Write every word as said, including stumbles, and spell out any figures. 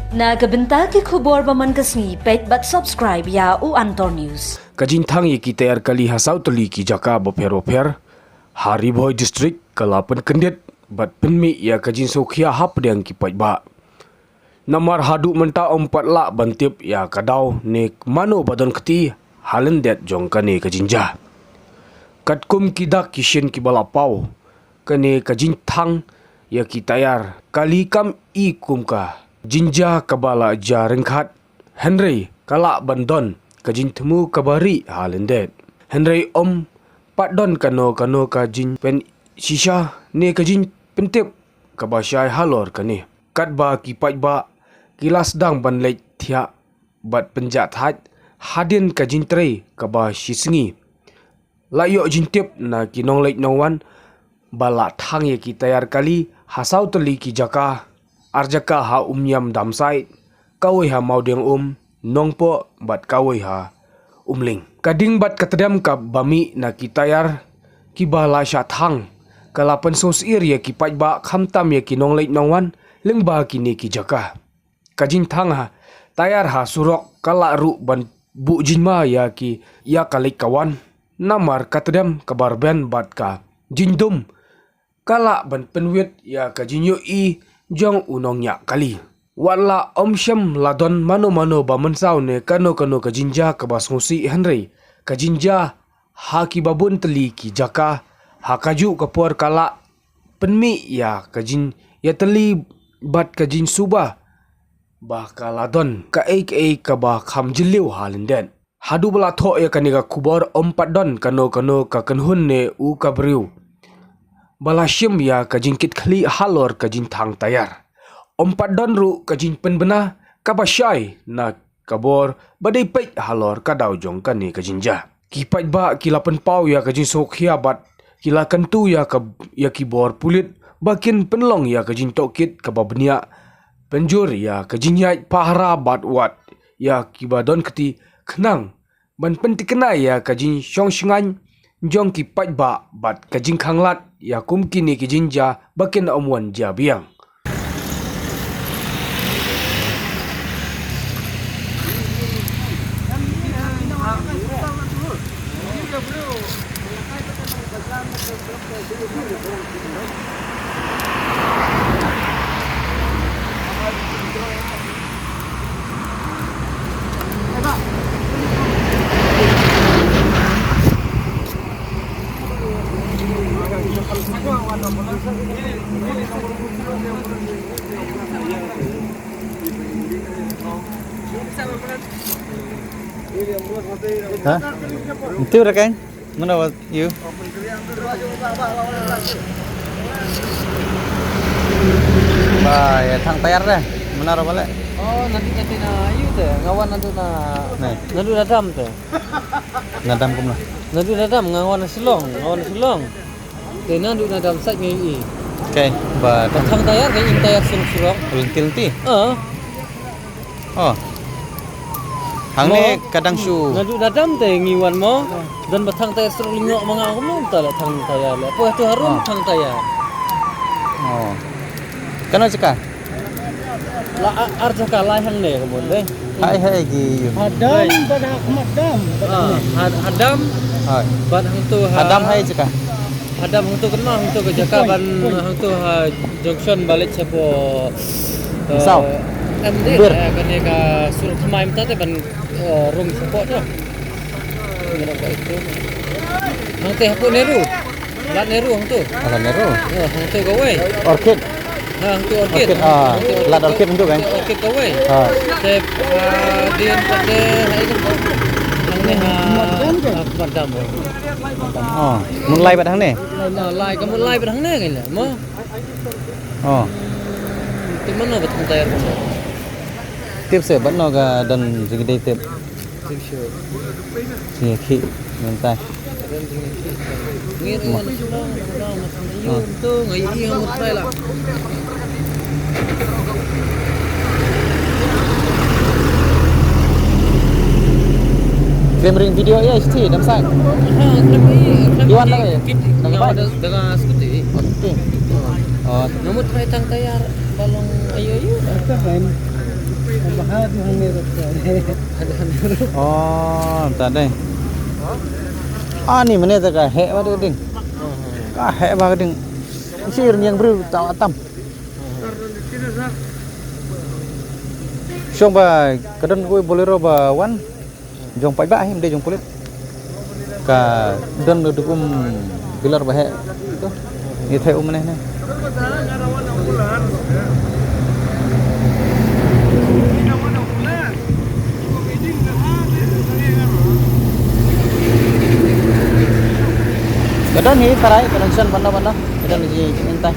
Na ka bynta ki khubor ba man ka sngi, peit bad subscribe ïa u Antor News. Ka jingthang ïa ki tayar kali ha saw tylli ki jaka bapher bapher ha Ri Bhoi District ka la pynkyndit bad pynmih ïa ka jingsngewkhia hapdeng ki paidbah. Namar haduh mynta ym pat lah ban tip ïa ka daw ne mano ba don kti ha lyndet jong kane ka jingjia. Katkum ki dak ki shin kiba la paw, kane ka jingthang ïa ki tayar kali kam i kum ka jingjia kaba la jia ryngkat, hynrei ka lah ban don ka jingthmu kaba rieh ha lyndet. Hynrei ym pat don kano kano ka jingpynshisha ne ka jingpyntip kaba shai halor kane. Katba ki paidbah ki la sdang ban leit thiah bad pynjah thait hadien ka jingtrei kaba shi sngi, la ïoh jingtip na ki nongleit nongwan ba la thang ïa ki tayar kali ha saw tylli ki jaka, ar jaka ha Umiam Dam Site, kawei ha Mawdiang Um, Nongpoh bad kawei ha Umling. Ka ding bad ka tdem kaba mih na ki tayar kiba la shah thang ka la pynsngewsih ïa ki paidbah khamtam ïa ki nongleit nongwan lyngba kine ki jaka. Ka jingthang ha tayar ha surok ka lah ruh ban buh jingma ïa ki ïa ka leit ka wan. Namar ka tdem kaba rben bad ka jingdum ka lah ban pynwit ïa ka jingïohi jong u nongñiah kali. Wat la ym shym la don mano mano ba mynsaw ne kano kano ka jingjia kaba sngewsih, hynrei ka jingjia ha kiba bun tylli ki jaka ha kajuh ka por ka lah pynmih ïa ka jingïatylli bad ka jingsuba ba ka la don kaei kaei kaba kham jylliew ha lyndet. Haduh ba la thoh ïa kane ka khubor ym pat don kano kano ka kynhun ne u ka briew ba la shim ïa ka jingkitkhlieh halor ka jingthang tayar. Ym pat don ruh ka jingpynbna kaba shai na ka bor ba dei peit halor ka daw jong kane ka jingjia. Ki paidbah ki la pynpaw ïa ka jingsngewkhia bad ki la kyntu ïa ka, ïa ki bor pulit ba kin pynlong ïa ka jingtohkit kaba bniah, pynjur ïa ka jingïaid pahara bad wad ïa kiba don kti khnang ban pynthikna ïa ka jingshongshngaiñ jong ki paidbah bad ka jingkhanglad ïa kum kine ki jingjia ba kin ym wan jia biang. Ha? Ynti ba kan? Mano ba ïoh? Ba ïa thang tayar deh. Mano ba leh? Oh, naduh naduh na ïoh te. Nga wan naduh na. Naduh na dam te. Na dam kumno? Naduh na dam nga wan na Shillong, nga wan na Shillong. Te naduh na dam sait nga ïohi. Ba thang tayar ka im tayar surok surok. Lynti lynti. Ah. Oh. Hangne ka dang shu. Naduh na dam te ngi wan mo. Don ba thang tayar surok lyngngoh ma nga kumno ta la thang tayar le. Poi tu harum thang tayar. Oh. Kano jaka? La ar jaka lai hangne ka mon dei. Hai hai ki. Hadam bad ha khmat dam. Hadam. Hai. Bad hangto ha. Hadam hai jaka. Hadam hangto kynmaw hangto ka jaka ban hangto ha junction ba leit shapoh. Saw. Em dei kane ka surok thymmai mynta te ban rung shapoh tu. Hangte hapoh Nehru. Lad Nehru hangtu. Lad Nehru. Ha, hangtu kawei. Orchid. Ha, hangtu Orchid. Orchid, ah, Lad Orchid hangtu kan? Orchid kawei. Ha. Te, ah, din pate hai kan. Hangne ha. Madam. Oh, mun lai bad hangne? Lai, ka mun lai bad hangne kan. Mo. Oh. Te mano ba thang tayar kan? Tip se bad no ka don jingdei tip. Tip se. Ngi khi mynta. Ngi wan Shillong, ngi to ngi i ngi mut pai la. Film ring video ya isti dam sang. Ha, tapi Iwan lagi. Dengan scooty. Oh, scooty. Oh. Nomor try tang tayar balong ayo ayo. Bha tu hangne tu. Oh, ta dei. Ani mynne te ka heh ba ka ding. Ka heh ba ka ding. Shi rniang briew ta tam. Shong ba ka don kawei Bolero ba wan. Jong paidbah hi, ym dei jong pulit. Ka don da duk um bilar ba heh. To. Ngi theh um ne ne. Ka don hi tharai, ka don shen banda banda. Ka don ji entai.